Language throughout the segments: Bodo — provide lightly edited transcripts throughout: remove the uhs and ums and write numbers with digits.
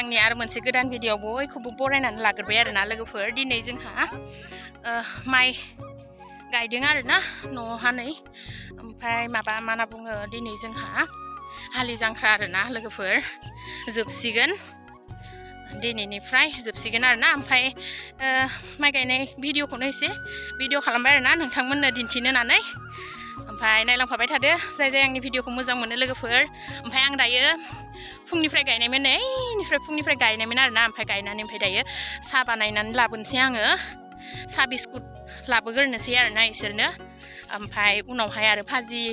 आंनि आरो मोनसे गोदान भिडिअ बयखौबो बरायनानै लाग्रोबाय आरोना लोगोफोर दिनै जोंहा माइ गायदों आरोना न'आवहानै ओमफ्राय माबा मा होनना बुङो दिनै जोंहा हालि जांख्रा आरोना लोगोफोर जोबसिगोन दिनैनिफ्राय जोबसिगोन आरोना ओमफ्राय माइ गायनाय भिडिअखौनो एसे भिडिअ खालामबाय आरोना नोंथांमोननो दिन्थिनो होननानै ओमफ्राय नायलांफाबाय थादो जाय आंनि भिडिअखौ मोजां मोनो लोगोफोर ओमफ्राय आं दायो फुंनिफ्राय गायनायमोन फुंनिफ्राय गायनायमोन आरोना ओमफ्राय गायनानै ओमफ्राय दायो साहा बानायनानै लाबोनोसै आङो साहा बिस्कुट लाबोग्रोनोसै आरोना इसोरनो ओमफ्राय उनावहाय आरो भाजि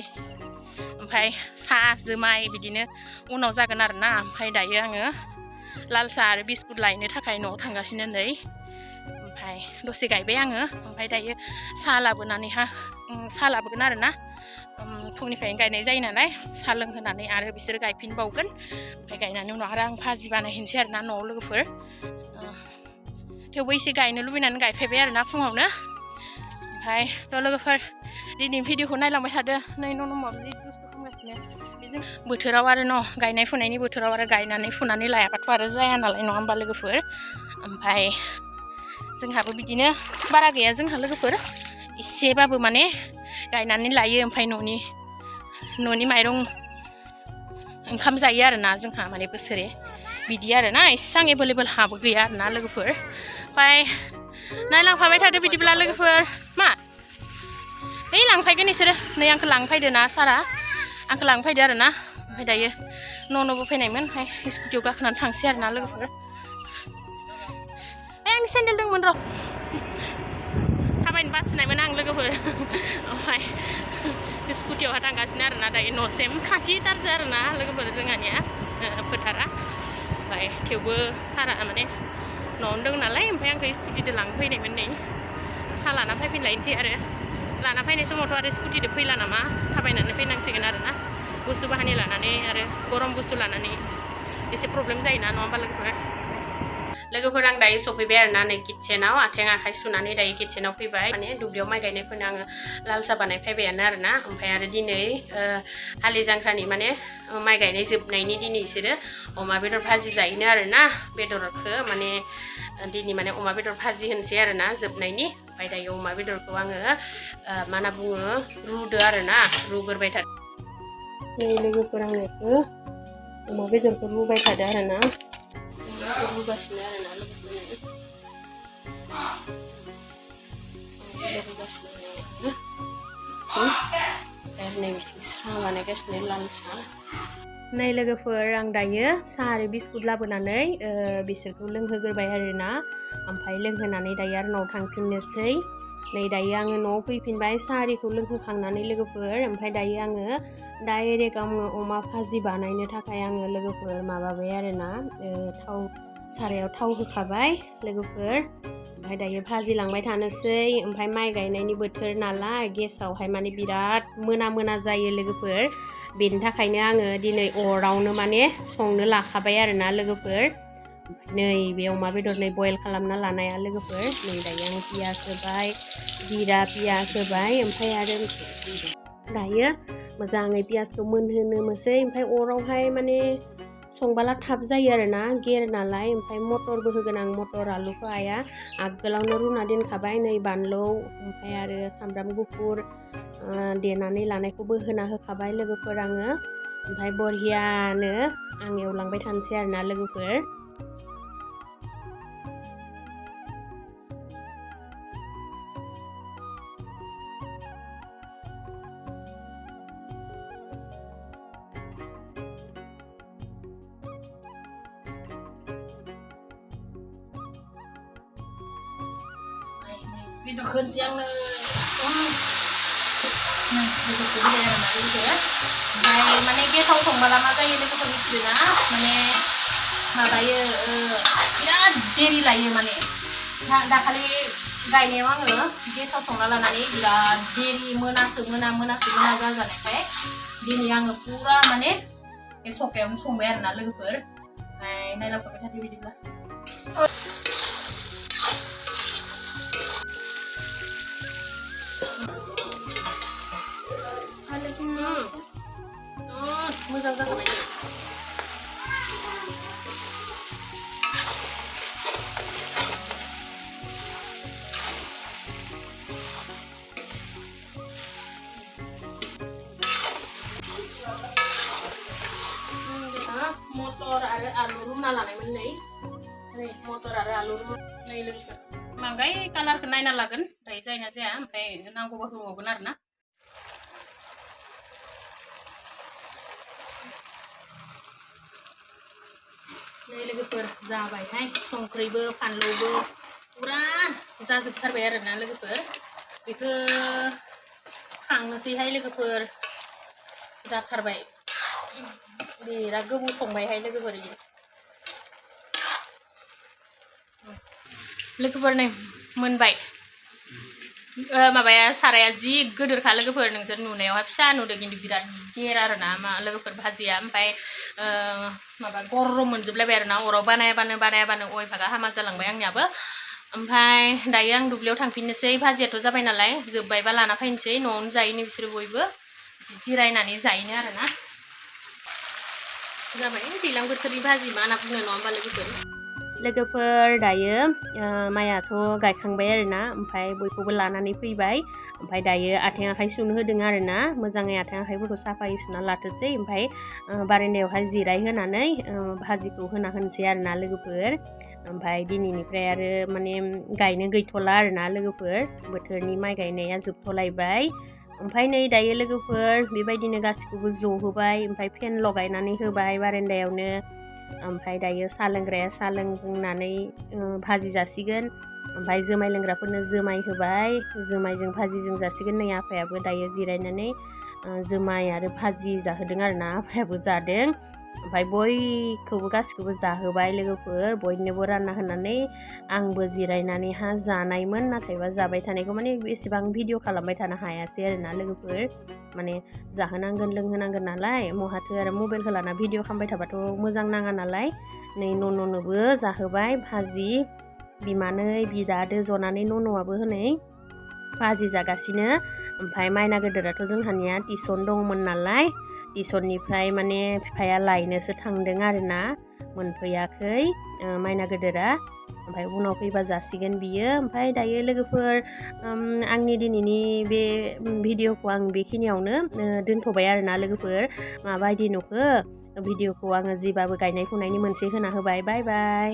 ओमफ्राय साहा जुमाय बिदिनो उनाव जागोन आरोना ओमफ्राय दायो आङो लाल साहा आरो बिस्कुट लायनो थाखाय न'आव थांगासिनो नै ओमफ्राय दसे गायबाय आङो ओमफ्राय दायो साहा लाबोगोन आरोना फुंनिफ्रायनो गायनाय जायो नालाय साहा लोंहोनानै आरो बिसोर गायफिनबावगोन ओमफ्राय गायनानै उनाव आरो आं भाजि बानायहैनोसै आरोना न'आव लोगोफोर थेवबो एसे गायनो लुबैनानै गायफैबाय आरोना फुङावनो ओमफ्राय थ' लोगोफोर दिनैनि भिडिअखौ नायलांबाय थादो नै न'माव जि दुस्थु खालामगासिनो बेजों बोथोराव आरो गायनाय फुनायनि बोथोराव आरो गायनानै फुनानै लायाबाथ' आरो जाया नालाय नङा होमबा लोगोफोर ओमफ्राय जोंहाबो बिदिनो बारा गैया जोंहा लोगोफोर एसेबाबो माने गायनानै लायो ओमफ्राय न'नि माइरं ओंखाम जायो आरोना जोंहा माने बोसोरे बिदि आरोना एसेबां एभेलेबेल हाबो गैया आरोना लोगोफोर ओमफ्राय नायलांफाबाय थादो बिदिब्ला लोगोफोर मा नै लांफैगोन बिसोरो नै आंखौ लांफैदो ना सारा आंखौ लांफैदो आरोना ओमफ्राय दायो न'बो फैनायमोन ओमफ्राय स्कुटियाव गाखोनानै थांसै आरोना लोगोफोर आंनि सेन्देल दंमोन र' थाबायनो बासिनायमोन आं लोगोफोर ओमफ्राय स्कुटियावहा थांगासिनो आरोना दायो न'सिम खाथिथारसो आरोना लोगोफोर जोंहानिया फोथारा ओमफ्राय थेवबो सारा माने न'आवनो दं नालाय ओमफ्राय आंखौ स्कुटिजों लांफैनायमोन नै साहा लाना फैफिनलायनोसै आरो लाना फैनाय समावथ' आरो स्कुटिजों फैला नामा थाबायनानै फैनांसिगोन आरोना बुस्थु बाहानि लानानै आरो गरम बुस्थु लानानै एसे प्रब्लेम जायोना नङा होमबा लोगोफोर आं दायो सफैबाय आरोना नै किटचेनाव आथिं आखाइ सुनानै दायो किटचेनाव फैबाय माने दुब्लियाव माइ गायनायफोरनो आङो लाल साहा बानायफैबायानो आरोना ओमफ्राय आरो दिनै हालि जांख्रानि माने माइ गायनाय जोबनायनि दिनै बिसोरो अमा बेदर भाजि जायोनो आरोना बेदरखौ माने दिनै माने अमा बेदर भाजि होनोसै आरोना जोबनायनि ओमफ्राय दायो अमा बेदरखौ आङो मा होनना बुङो रुदो आरोना रुग्रोबाय थादों नै लोगोफोर आं बेखौ अमा बेदरखौ रुबाय थादो आरोना रुगासिनो आरोना लोगोफोर साहा बानायगासिनो लाल साहा नै लोगोफोर आं दायो साहा आरो बिस्कुट लाबोनानै बिसोरखौ लोंहोग्रोबाय आरोना ओमफ्राय लोंहोनानै दायो आरो न'आव थांफिननोसै नै दायो आङो न'आव फैफिनबाय साहा आरिखौ लोंहोखांनानै लोगोफोर ओमफ्राय दायो आङो डाइरेक्ट आङो अमा भाजि बानायनो थाखाय आङो लोगोफोर माबाबाय आरोना सारायाव थाव होखाबाय लोगोफोर ओमफ्राय दायो भाजि लांबाय थानोसै ओमफ्राय माइ गायनायनि बोथोर नालाय गेसावहाय माने बिराद मोना जायो लोगोफोर बेनि थाखायनो आङो दिनै अरावनो माने संनो लाखाबाय आरोना लोगोफोर नै बे अमा बेदर नै बयल खालामना लानाया लोगोफोर नै दायो आं पियास होबाय जिरा पियास होबाय ओमफ्राय आरो दायो मोजाङै पियासखौ मोनहोनोसै ओमफ्राय अरावहाय माने संबाला थाब जायो आरोना गेर नालाय ओमफ्राय मटरबो होगोन आं मटर आलुखौ आया आगोलावनो रुना दोनखाबाय नै बानलु ओमफ्राय आरो सामब्राम गुफुर देनानै लानायखौबो होना होखाबाय लोगोफोर आङो ओमफ्राय बरियानो आं एवलांबाय थानोसै आरोना लोगोफोर बेदरखौ होनोसै आंनो बेदरखौ होबाय आरोना लोगोफोर ओमफ्राय माने गेसाव संबोला मा जायो लोगोफोर मिथियोना माने माबायो बिराद देरि लायो माने दाखालि गायनायाव आङो गेसाव संना लानानै बिराद देरि मोनासो मोना जाजानायखाय दिनै आङो पुरा माने बे सकायावनो संबाय आरोना लोगोफोर ओमफ्राय नायलांफाबाय थादो बिदिब्ला मोजां जाखाबाय लानायमोन नै मटर आरो आलु नै लोगोफोर बांद्राय कालारखौ नायना लागोन दायो जायना जाया ओमफ्राय नांगौबा होबावगोन आरोना नै लोगोफोर जाबायहाय संख्रिबो फानलुबो पुरा जाजोबथारबाय आरोना लोगोफोर बेखौ खांनोसैहाय लोगोफोर जाथारबाय बिराद गोबाव संबायहाय लोगोफोर लोगोफोर नै मोनबाय माबाया साराया जि गोदोरखा लोगोफोर नोंसोर नुनायावहाय फिसा नुदों खिन्थु बिराद गेर आरोना मा लोगोफोर भाजिया ओमफ्राय माबा गरम मोनजोबलायबाय आरोना अराव बानायाबानो अयभागा हामा जालांबाय आंनियाबो ओमफ्राय दायो आं दुब्लियाव थांफिननोसै भाजियाथ' जाबाय नालाय जोब्बायबा लाना फैनोसै न'आवनो जायोनो बिसोरो बयबो जिरायनानै जायोनो आरोना जाबाय दैज्लां बोथोरनि भाजि मा होनना बुङो नङा होमबा लोगोफोर दायो माइयाथ' गायखांबाय आरोना ओमफ्राय बयखौबो लानानै फैबाय ओमफ्राय दायो आथिं आखाइ सुनो होदों आरोना मोजाङै आथिं आखाइफोरखौ साफायै सुना लाथोसै ओमफ्राय बारान्दायावहाय जिरायहोनानै भाजिखौ होना होनोसै आरोना लोगोफोर ओमफ्राय दिनैनिफ्राय आरो माने गायनो गैथ'ला आरोना लोगोफोर बोथोरनि माइ गायनाया जोबथ'लायबाय ओमफ्राय नै दायो लोगोफोर बेबायदिनो गासिखौबो ज' होबाय ओमफ्राय फेन लगायनानै होबाय बारान्दायावनो ओमफ्राय दायो साहा लोंग्राया साहा लोंनानै भाजि जासिगोन ओमफ्राय जुमाय लोंग्राफोरनो जुमाय होबाय जुमायजों भाजिजों जासिगोन नै आफायाबो दायो जिरायनानै जुमाय आरो भाजि जाहोदों आरोना आफायाबो जादों ओमफ्राय बयखौबो गासिखौबो जाहोबाय लोगोफोर बयनोबो रानना होनानै आंबो जिरायनानैहा जानायमोन नाथायबा जाबाय थानायखौ माने एसेबां भिडिअ खालामबाय थानो हायासै आरोना लोगोफोर माने जाहोनांगोन लोंहोनांगोन नालाय महाथो आरो मबाइलखौ लाना भिडिअ खालामबाय थाबाथ' मोजां नाङा नालाय नै न'नोबो जाहोबाय भाजि बिमानै बिदादो जनानै न'आबो हनै भाजि जागासिनो ओमफ्राय माइना गोदोराथ' जोंहानिया टिउसन दंमोन नालाय टिउसननिफ्राय माने बिफाया लायनोसो थांदों आरोना मोनफैयाखै माइना गोदोरा ओमफ्राय उनाव फैबा जासिगोन बियो ओमफ्राय दायो लोगोफोर आंनि दिनैनि बे भिडिअखौ आं बेखिनियावनो दोनथ'बाय आरोना लोगोफोर माबायदि नुखो भिडिअखौ आङो जिबाबो गायनाय फुनायनि मोनसे होना होबाय बाय बाय।